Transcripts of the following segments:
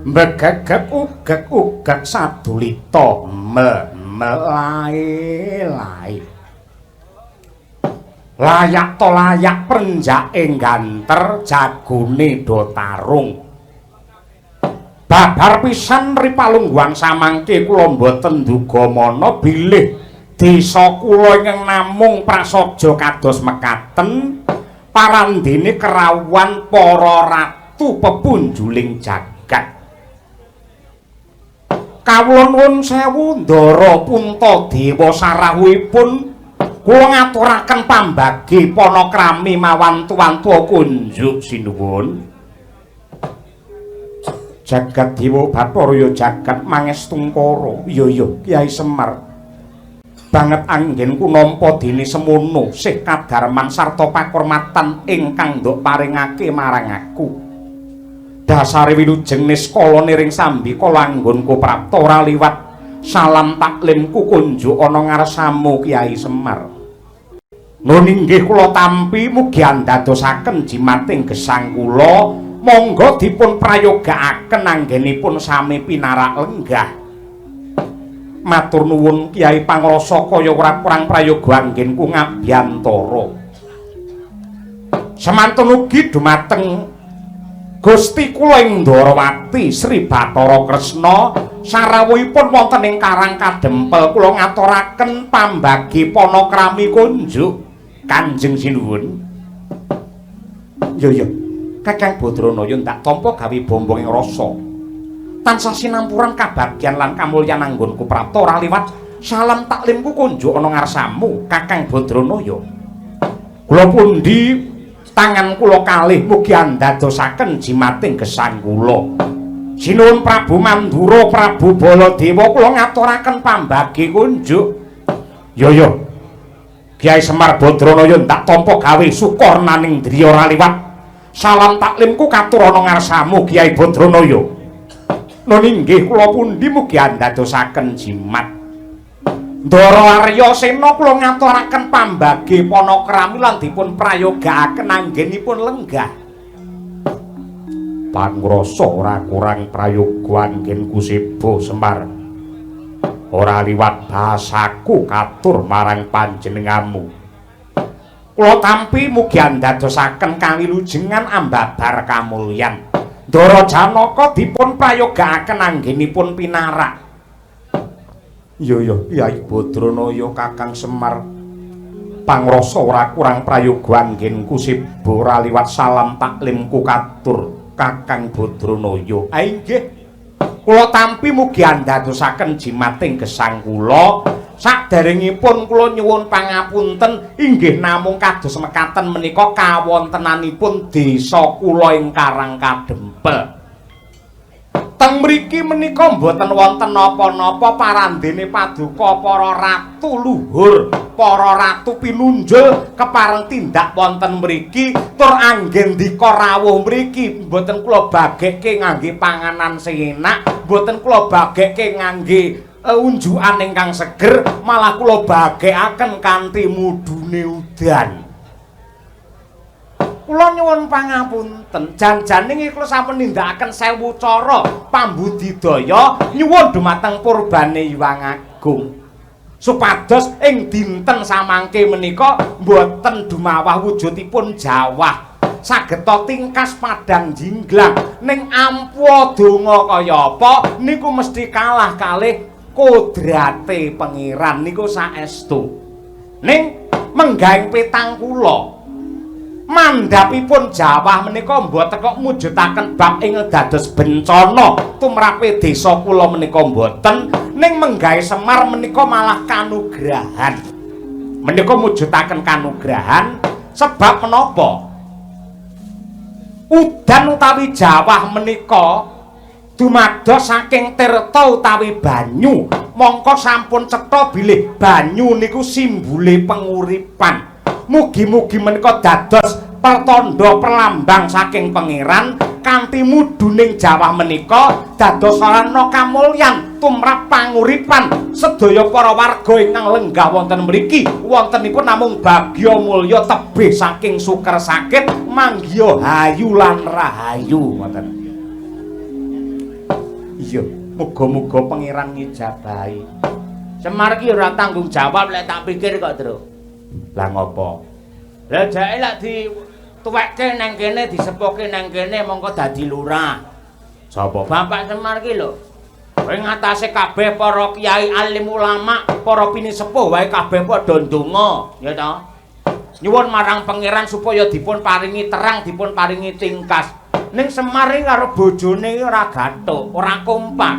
Mbegegeg ugeg ugeg sadulita me melae lae. Layak to layak prenjake ganter jagone do tarung. Babar pisan ripalungguhan samangke kula mboten duga mana bilih desa kula ingkang namung prasaja kados mekaten parandene kerawuhan para ratu pepunjuling jagat. Kawula nuwun sewu Ndara Puntadewa sarawuhipun kula ngaturaken pambagi panakrami mawantu-wantu kunjuk sinuwun. Jagat Dewa Bathara ya jagat mangestungkara. Iya iya Kyai Semar. Banget anggenku nampa dene semono sih kadarman sarta pakurmatan ingkang ndok paringake marang aku. Dasare wilujeng niskala niring sambikala anggonku prapta ora liwat salam taklimku kunjuk ana ngarsamu Kyai Semar. Nun inggih kula tampi mugi andadosaken jimating gesang kula, monggo dipun prayogakaken anggenipun sami pinarak lenggah. Matur nuwun Kyai pangrasa kaya ora kurang prayoga anggenku ngabyantara. Semantun ugi dumateng Gusti kula ing Ndharawati Sri Bathara Kresna sarawuhipun wonten ing Karang Kadempel kula ngaturaken pambagi panakrami kunjuk Kanjeng Sinuwun. Yo yo Kakang Badranaya ndak tampa gawe bombong ing rasa. Tansah sinampuran kabagyan lan kamulyan anggonku prapta ora liwat salam taklimku kunjuk ana ngarsamu Kakang Badranaya. Kula pundi tangan kula kalih mugi andadosaken jimating gesang kula. Sinuwun Prabu Mandura Prabu Baladewa kula ngaturaken pambagi kunjuk. Yo yo Kyai Semar Badranaya ndak tampa gawe sukornaning driya ora liwat salam taklimku katur ana ngarsamu Kyai Badranaya. Nun inggih kula pundi mugi andadosaken jimat. Ndara Arya Sena kula ngaturaken pambagi panakrami lan dipun prayogakaken anggenipun lenggah. Pangrasa ora kurang prayoga anggenku seba Semar. Ora liwat bahasaku katur marang panjenenganmu. Kula tampi mugi andadosaken kawilujengan ambabar kamulyan. Ndara Janaka dipun prayogakaken anggenipun pinarak. Iya iya Kyai Badranaya Kakang Semar. Pangrasa ora kurang prayoga anggenku seba ora liwat salam taklimku katur Kakang Badranaya. Ha inggih. Kula tampi mugi andadosaken jimating gesang kula. Saderengipun kula nyuwun pangapunten inggih namung kados mekaten menika kawontenanipun desa kula ing Karang Kadempel. Teng mriki menika mboten wonten napa-napa parandene paduka para ratu luhur, para ratu pinunjul kepareng tindak wonten mriki tur anggendika rawuh mriki mboten kula bagekke ngangge panganan sing enak, mboten kula bagekke ngangge unjukan ingkang seger, malah kula bagekaken kanthi mudune udan. Kula nyuwun pangapunten, janjane kula sampun nindakaken sewu cara pambudidaya nyuwun dumateng purbane Hyang Agung. Supados ing dinten samangke menika mboten dumawah wujudipun jawah. Sageta tingkas padang jinglang ning ampuh donga kaya apa niku mesti kalah kalih kodrate Pangeran niku saestu. Ning menggahing petang kula mandhapipun jawah menika mboten kok mujudaken bab ing dados bencana tumrape desa kula menika mboten, ning menggahe Semar menika malah kanugrahan. Menika mujudaken kanugrahan sebab menapa? Udan utawi jawah menika dumados saking tirta utawi banyu, mongko sampun cetha bilih banyu niku simbole penguripan. Mugi-mugi menika dados pertanda perlambang saking Pangeran kanthi muduning jawah menika dados sarana kamulyan tumrap panguripan sedaya para warga ingkang lenggah wonten mriki. Wontenipun namung bagya mulya tebih saking suker sakit manggiha hayu lan rahayu ngoten. Iya, muga-muga pangeran ngijabahi. Semar ki ora tanggung jawab lek tak pikir kok, Truk. Lah ngopo? Lah jake lek dituwekke nang kene, disepuhke nang kene mongko dadi lurah. Sapa? Bapak Semar ki lho. Kowe ngatasé kabeh para kiai alim ulama, para pinisepuh wae kabeh padha ndonga, ya ta? Nyuwun marang pangeran supaya dipun paringi terang, dipun paringi tingkas. Ning Semar iki karo bojone iki ora gathuk, ora kompak.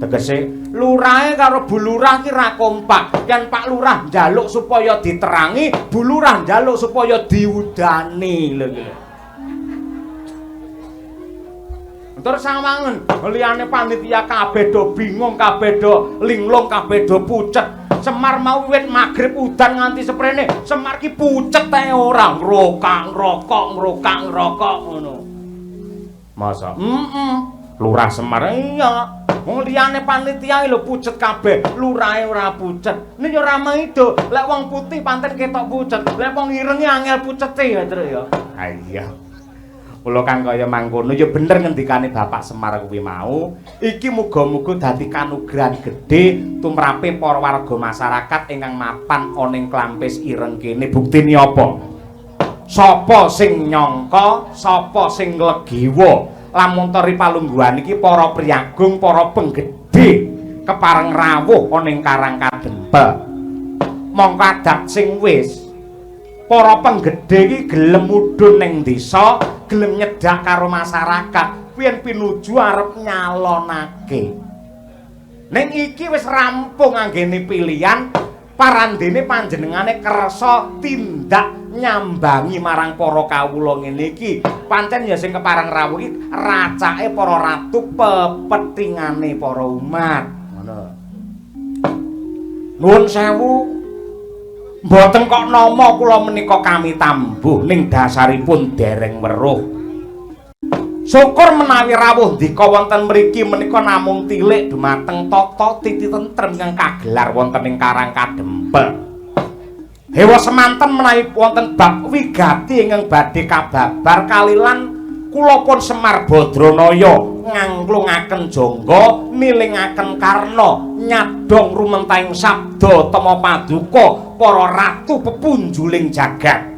Tegese lurahe karo Bu Lurah iki ora kompak. Yen Pak Lurah njaluk supaya diterangi, Bu Lurah njaluk supaya diudani lho iki. Terus sawangen liyane panitia kabeh do bingung, kabeh do linglung, kabeh do pucet. Semar mau wiwit magrib udan nganti seprene, Semar ki pucet ae ora ngrokak ngrokok ngrokak ngrokok ngono. Masa? Heeh. Lurah Semar iya. Wong liyane panitia lho pucet kabeh, lurahe ora pucet. Ning ya ora maido, lek wong putih panten ketok pucet, lek wong irenge angel pucete ya, Truk ya. Ha iya. Kula kang kaya mangkono ya bener ngendikane Bapak Semar kuwi mau. Iki muga-muga dadi kanugrahan gedhe tumrape para warga masyarakat ingkang mapan ana ing Klampis Ireng kene. Buktine apa? Sapa sing nyangka, sapa sing nglegiwa lamun teri palungguhan iki para priyagung, para penggedhe kepareng rawuh ana ing Karang Kadempel. Mongko adat sing wis para penggedhe iki gelem mudhun ning desa, gelem nyedak karo masyarakat, yen pinuju arep nyalonake. Ning iki wis rampung anggene pilihan, parandene panjenengane kersa tindak nyambangi marang para kawula ngene iki. Pancen ya sing kepareng rawuh iki racake para ratu pepethingane para umat. Ngono. Nuwun sewu. Mboten kok nama kula menika kami tambuh ning dasaripun dereng weruh. Syukur menawi rawuh ndika wonten mriki menika namung tilik dumateng tata titi tentrem ingkang kagelar wonten ing Karang Kadempel. Hewa semanten menawi wonten bab wigati ingkang badhe kababar kalilan kula pun Semar Badranaya ngangklungaken jangga nilingaken karna nyadong rumentahing sabda tama paduka para ratu pepunjuling jagat.